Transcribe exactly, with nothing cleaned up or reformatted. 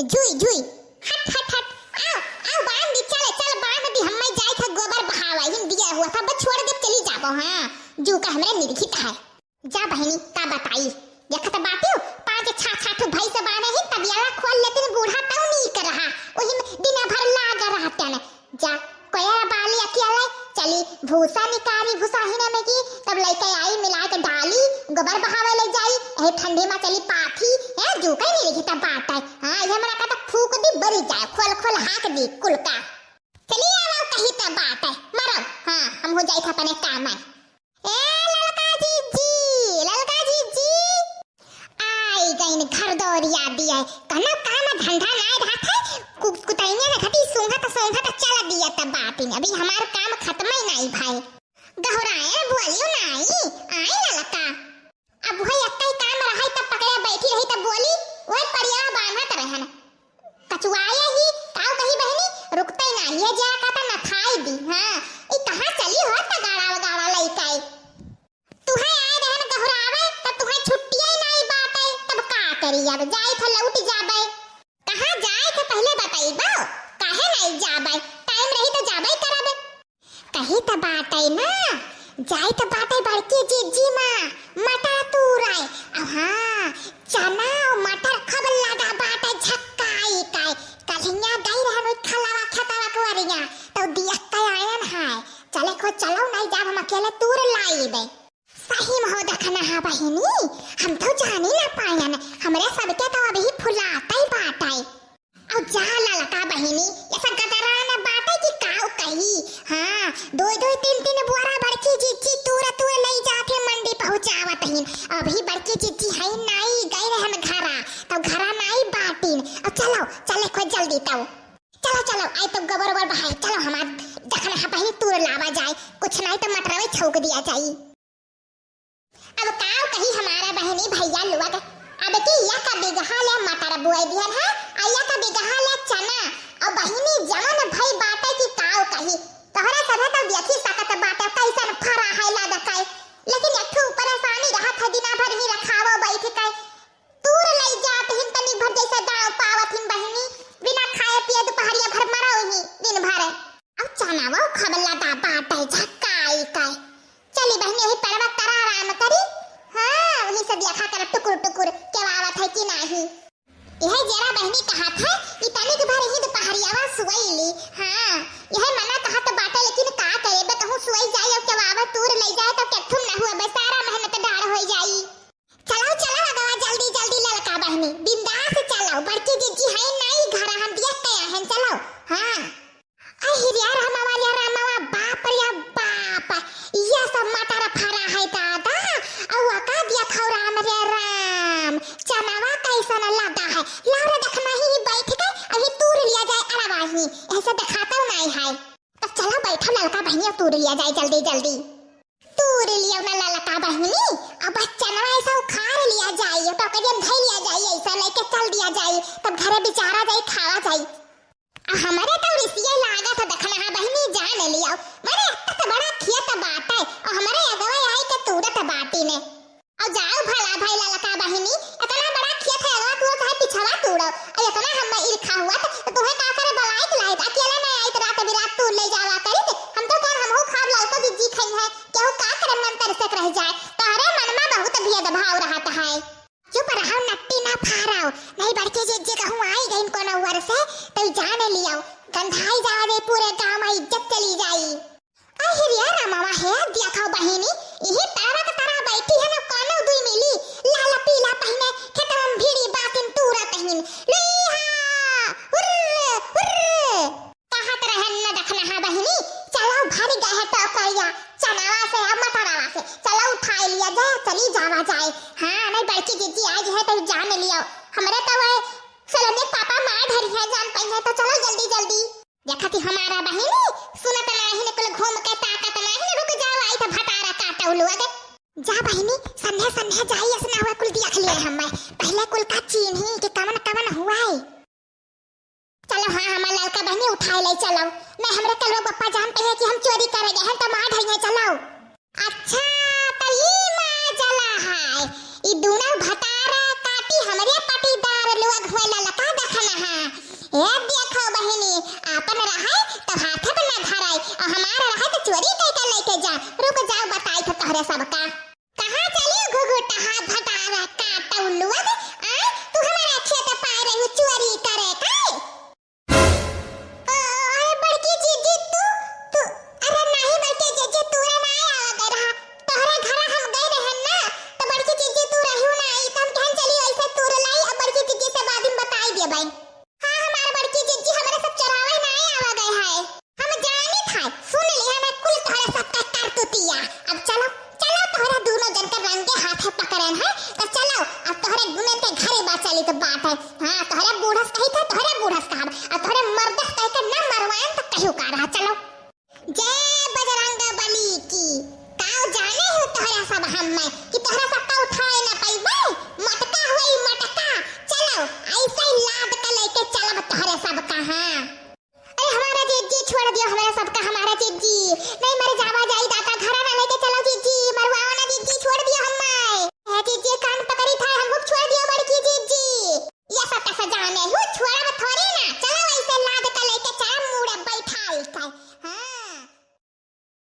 जुई, जुई, हट, हट, हट, आव, आव, बांध दी, चल, चल, बांध दी, हम्मे जाई था गोबर बहावा, हिम दिया हुआ था, बस छोड़ दे, चली जाबो, हाँ, जू का हमरे निरखित है। जा बहिनी, का बताई, देखत बाटियो, पाँच छह, छह ठो भैंस बांधे ही, तबियाला खोल लेतिन, बूढ़ा तऊ नीक रहा, ओहिम दिन भर लाग रहतन। जा, कोयरा बाली अकेले चली, भूसा निकारी, भूसा ही ना में की, तब लइके आई, मिला के डाली, गोबर बहावे ले जाई, एही ठंडी में चली पाथी, हैं, जू कहीं नहीं लिखी तब बात है। हाँ, ये मना का तो फूक दी, बरी जाए, खोल, खोल हाक दी, कुल का। चली आवा कही तब बात है, मरो, हाँ, हम हो जाई था अपने काम है। ए ललका जीजी, ललका जीजी। आई गईन घर दौरिया दिया, कौनो काम धंधा नाय रहत है, कु-, कुतैनिया न घटी सूंघत सूंघत चल दिया तब बाटिन, अभी हमार काम खत्म ही नाई भाई। गहुराए बोलियो नाई, आई ललका। अब वही एक्कै काम रहै तब पकड़े बैठी रही तब बोली, वही परिया बांधत रहन। कचुआए ही, काऊ कही बहिनी, रुकतै नाई है, जा कहता नथाई दी। हाँ, ई कहाँ चली हो त गाड़ा गाड़ा लइकाई। तुहे आए रहन गहुरावे, तब तुहे छुट्टिया ही नाई बाटे, तब का करी अब, जाई थे लौट जाबे। कहाँ जाए थे पहले बताइबो, काहे नाई जाबे, टाइम रही तो जाबे करब। कही त बाटे ना, जाई त बाटे बड़की जीजी माँ, मटर तूरे। अब हाँ, चना और मटर खूब लदा बाटे झक्काई के। कल्हिया गई रहन ओई खलवा खेतवा कुआरिया, तो दियक्का आयन है। चले खो चलो, नाई जाब हम अकेले तूर लाइबे। सही में हो देखना है बहिनी, हम तो जानी ना पायन, हमरे सबके तो अभी फुलाते ही बाटे। और जा ललका बहिनी, ये सब गदरान बाटे कि काऊ कही। हाँ, दो दो तीन तीन बोरा बड़की जीजी तूर तूर लई जात है मंडी पहुँचावत हीन। अभी बड़की जीजी है नाई, गई रहन घरा, तो घरा नाई बाटिन। अब चलो, चले खो जल्दी तो। चलो, चलो, आई तो गोबर ओबर बहाई, चलो हमार देखना है बहिनी तूर लावा जाए, कुछ नाई तो मटरवे छौक दिया जाई। अब काव कही हमारा बहिनी भैया लोग, अब की एक बिगहा ले मटर बोए दिहन है, आ एक बिगहा ले चना, और बहिनी जवन भई बाटे की काव कही, तोहरा सभे तो देखी सकत बाटे कैसन फरा है लादकाए, लेकिन एक ठो परेशानी रहत है, दिना भर ही रखावो बैठ के, तूर लई जात हिन तनी भर जैसे दाव पावत हिन बहिनी, बिना खाए पिए दुपहरिया भर मरो ही दिन भर। अब चनावा खबला दा बाटे झक्काई के। चली बहिनी, यही परवा तरा आराम करी। हाँ, वही से देखा कर टुकुर टुकुर के आवत है कि नाही। यह जरा बहिनी कहत है, ई तनिक भर ही दुपहरियावा सुवई ली। हाँ, यह मना कहत बाटे, लेकिन का करे, बे कहूँ सुवई जाई और के आवा तूर लई जाए तो केथुम न हुआ, बे सारा मेहनत डाढ़ होई जाई। चलो, चलो, अगवा, जल्दी, जल्दी ललका बहिनी, बिंदास चलो, बड़की जीजी है नाई घरा, हम देख के आए हैं, चलो। हाँ। अहि रे रामवा, रे रामवा, बाप रे बाप, ये सब मटर फरा है दादा, अउआ का दिया खाओ राम रे राम, चनावा कैसन लदा है, लाओ रे देखना ही बैठ के, अभी तूर लिया जाए अड़वा ही, ऐसे दिखाता नहीं है। तो चलो बैठो ललका बहिनी, तूर लिया जाए जल्दी जल्दी। तूर लियो ना ललका बहिनी, अब बस चनवा ऐसा उखाड़ लिया जाई, तो करियन धई लिया जाई, ऐसा लेके चल दिया जाई, तब घरे बिचारा जाई, खावा जाई। आ हमरे तो रिसिया लागत है, देखना है बहिनी, जान लियो, मरे इतना तो बड़ा खेत बाटे, और हमरे अगवा आई के तूरत बाटी ने। और जाओ भला भाई ललका बहिनी, इतना बड़ा खेत है, अगवा तूरो चाहे पिछवा तूरो, और इतना हम ईर्खा हुआ तो, तो तुम्हें का करे बलाइत लाइत, अकेले में आइत रात बिरात तूर ले जावा करित, हम तो कहेन हमहू खाब ललको जिज्जी खई है, केहू का करे मन तरसत रह जाए, तोहरे मन में बहुत भेदभाव रहत है। चुप रहो नट्टी ना फाराओ, नहीं बड़के जिज्जी कहूँ आई गईन कोनो वर से, तो जान लियो, गंधाई जावे पूरे गाँव में इज्जत चली जाई। अहि रे रामवा हे, देखो बहिनी, इही तरह के तरह बैठी है ना, कोनो दुई मिली, लाल पीला पहिने, खेतवा में भिड़ी बातिन तूरा तहिन, लुइहा, हुर्र, हुर्र। कहत रहन न देखना हा बहिनी, चलो भर गए है टोकरिया, चनावा से और मटरावा से, चलो उठाई लिया जाए, चली जावा जाए। हाँ, नहीं बड़की जिज्जी आज है तो जान लियो, हमरे तो वह सलोनी पापा मार धरी है, जान पाई है, तो चलो जल्दी जल्दी। देखा थी हमारा बहिनी, सुनत नाहीं न कुल घूम के ताकत नाहीं न, रुक जाओ, आई तो भतारा काटो लोग। जा बहिनी, सन्हे सन्हे जाई, असना हुआ कुल दिया खलिए हमें। पहले कुल का चीन्ही कि कवन कवन हुआ है। चलो हाँ, हमार ललका बहिनी उठाए ले चलो। नहीं हमरे कलवा पप्पा जान पे है कि हम चोरी करे गए हैं तो मार धरी है, चलो। अच्छा, त ई माजला है। ई दुनो भतारा काटी हमरे पटीदार लोग हुए ललका देखना है। ए देखो बहिनी, आपन रहै त हाथे पे ना धराई, अउर हमार रहै त चोरी कइके लइके जा। रुक जाओ, बताई थे तोहरे सबका। कहाँ चली घुघुटा हाथ भटारा काटौ लुआ दे? आय, तू हमार अखिया त पाए रही चोरी करे का? अरे बड़की जीजी, तू, तू, अरे नहीं बड़की जीजी, तूरे ना आवा गए रहा, तोहरे घरा हम गए रहन ना, तो बड़की जीजी तू रहू ना आई, तो हम कहन चली ऐसे तूर लाई, अब बड़की जीजी से बाद में बताई देबै। हाँ, हमार बड़की जीजी हमरे सब चोरावे ना आवा गए है, हम जानित है, सुन लिया ना कुल तोहरे सब का करतूतिया। अब चलो, चलो तोहरा दोनों जन के रंगे हाथे पकड़न है, तो चलो अब तोहरे दोनों के घरे बा चली तो बात है। हाँ, तोहरे बूढ़स कही था, तोहरे बूढ़स कहब, अब तोहरे मर्दस कही के ना मरवाएन तो कहियो का रहा। चलो। जय बजरंग बली की। काव जाने हो तोहरा सब हम्मै कि तोहरा